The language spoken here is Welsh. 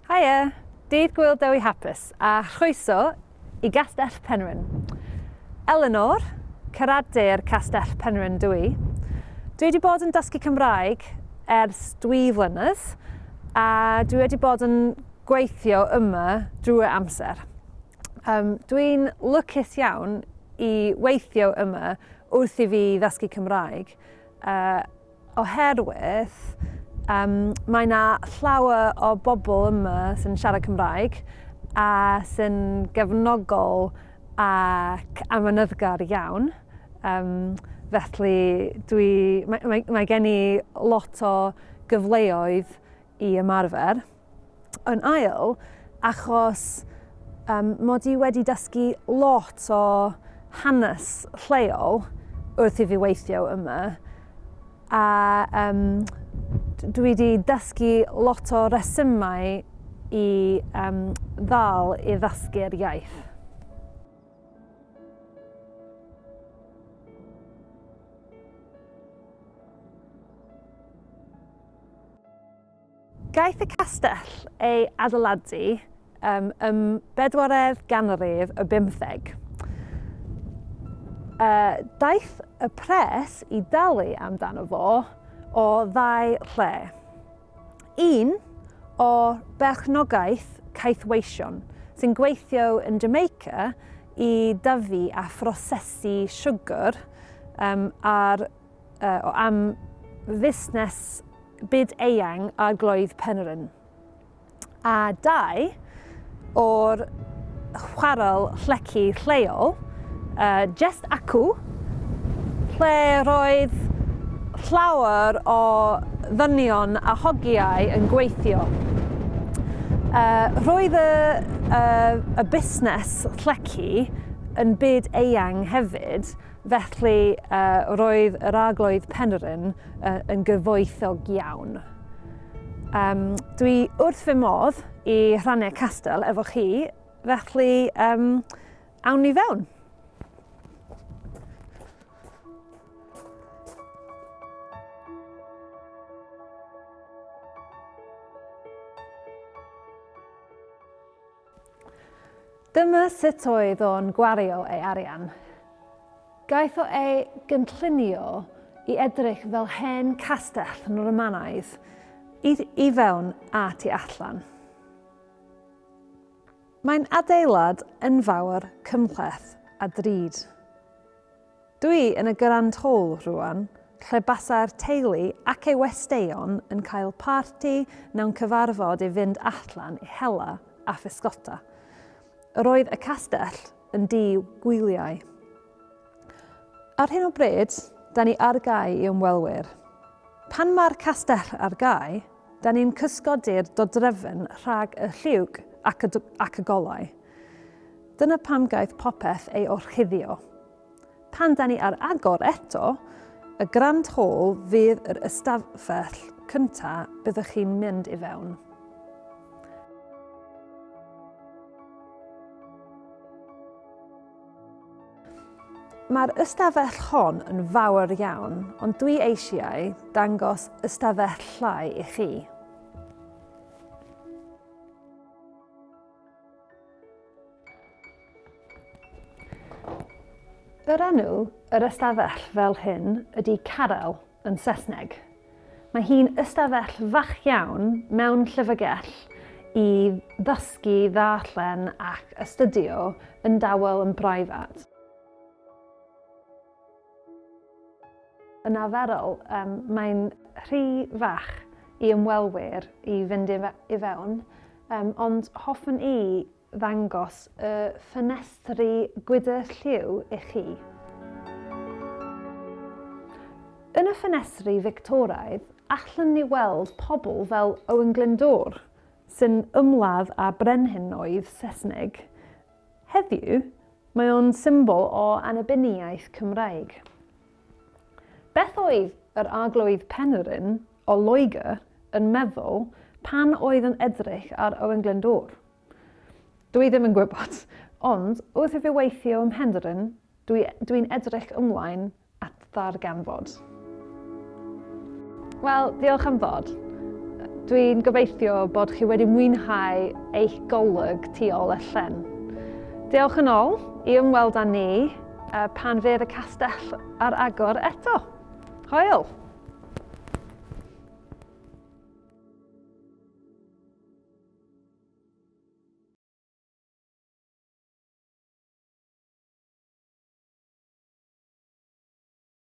Haia! Dydd Gŵyl Dewi Hapus a chroeso i Gastell Penrhyn. Eleanor, curadur Castell Penrhyn dw i. Dwi wedi bod yn dysgu Cymraeg ers dwy flynedd a dwi wedi bod yn gweithio yma drwy'r amser. Um, dwi'n lwcus iawn i weithio yma wrth i fi ddysgu Cymraeg. Uh, Oherwydd um, mae yna llawer o bobl yma sy'n siarad Cymraeg a sy'n gefnogol ac amyneddgar iawn. Um, felly dwi, mae, mae, mae gen i lot o gyfleoedd i ymarfer. Yn ail, achos um, mod i wedi dysgu lot o hanes lleol wrth i fi weithio yma, a um, dwi wedi dysgu lot o resymau i um, ddal i ddysgu'r iaith. Gaeth y castell ei adeiladu um, ym bedwaredd ganrif y bymtheg. Uh, daeth y pres i dalu amdano fo o ddau lle. Un o berchnogaeth caethweision sy'n gweithio yn Jamaica i dyfu a phrosesu siwgr um, ar, uh, am fusnes byd-eang Arglwydd Penrhyn, a dau o'r chwarel llechi lleol, uh, jest acw, lle roedd llawer o ddynion a hogiau yn gweithio. Uh, roedd y, uh, y busnes llechi yn byd eang hefyd, Felly, roedd yr Arglwydd Penrhyn yn gyfoethog iawn. Um, dwi wrth fy modd i rhannu castell efo chi, felly um, awn ni fewn. Dyma sut oedd o'n gwario ei arian. Gaeth o ei gynllunio i edrych fel hen castell yn Romanaidd, i, i fewn a tu allan. Mae'n adeilad enfawr, cymhleth a drud. Dwi yn y Grand Hall rwan, lle basai'r teulu ac ei westeion yn cael parti mewn cyfarfod i fynd allan i hela a physgota. Yr oedd y castell yn dŷ gwyliau. Ar hyn o bryd, da ni ar gau i ymwelwyr. Pan mae'r castell ar gau, da ni'n cysgodi'r dodrefn rhag y lliwg ac y, ac y golau. Dyna pam gaeth popeth ei orchuddio. Pan da ni ar agor eto, y Grand Hall fydd yr ystafell cynta byddwch chi'n mynd i fewn. Mae'r ystafell hon yn fawr iawn, ond dwi eisiau dangos ystafell llai i chi. Yr enw yr ystafell fel hyn ydy carel yn Saesneg. Mae hi'n ystafell fach iawn mewn llyfrgell i ddysgu, ddarllen ac astudio yn dawel yn breifat. Yn arferol, um, mae'n rhy fach i ymwelwyr i fynd i, i fewn, um, ond hoffwn i ddangos y ffenestri gwydr lliw i chi. Yn y ffenestri Fictoraidd, allwn ni weld pobl fel Owen Glyndŵr, sy'n ymladd â brenhinoedd Saesneg. Heddiw, mae o'n symbol o annibyniaeth Cymraeg. Beth oedd yr Arglwydd Penrhyn o Loegr yn meddwl pan oedd yn edrych ar Owen Glyndŵr? Dwi ddim yn gwybod, ond wrth i fi weithio ym Mhenrhyn, dwi, dwi'n edrych ymlaen at ddarganfod. Wel, diolch am ddod. Dwi'n gobeithio bod chi wedi mwynhau eich golwg tu ôl y llen. Diolch yn ôl i ymweld â ni pan fydd y castell ar agor eto. Hwyl!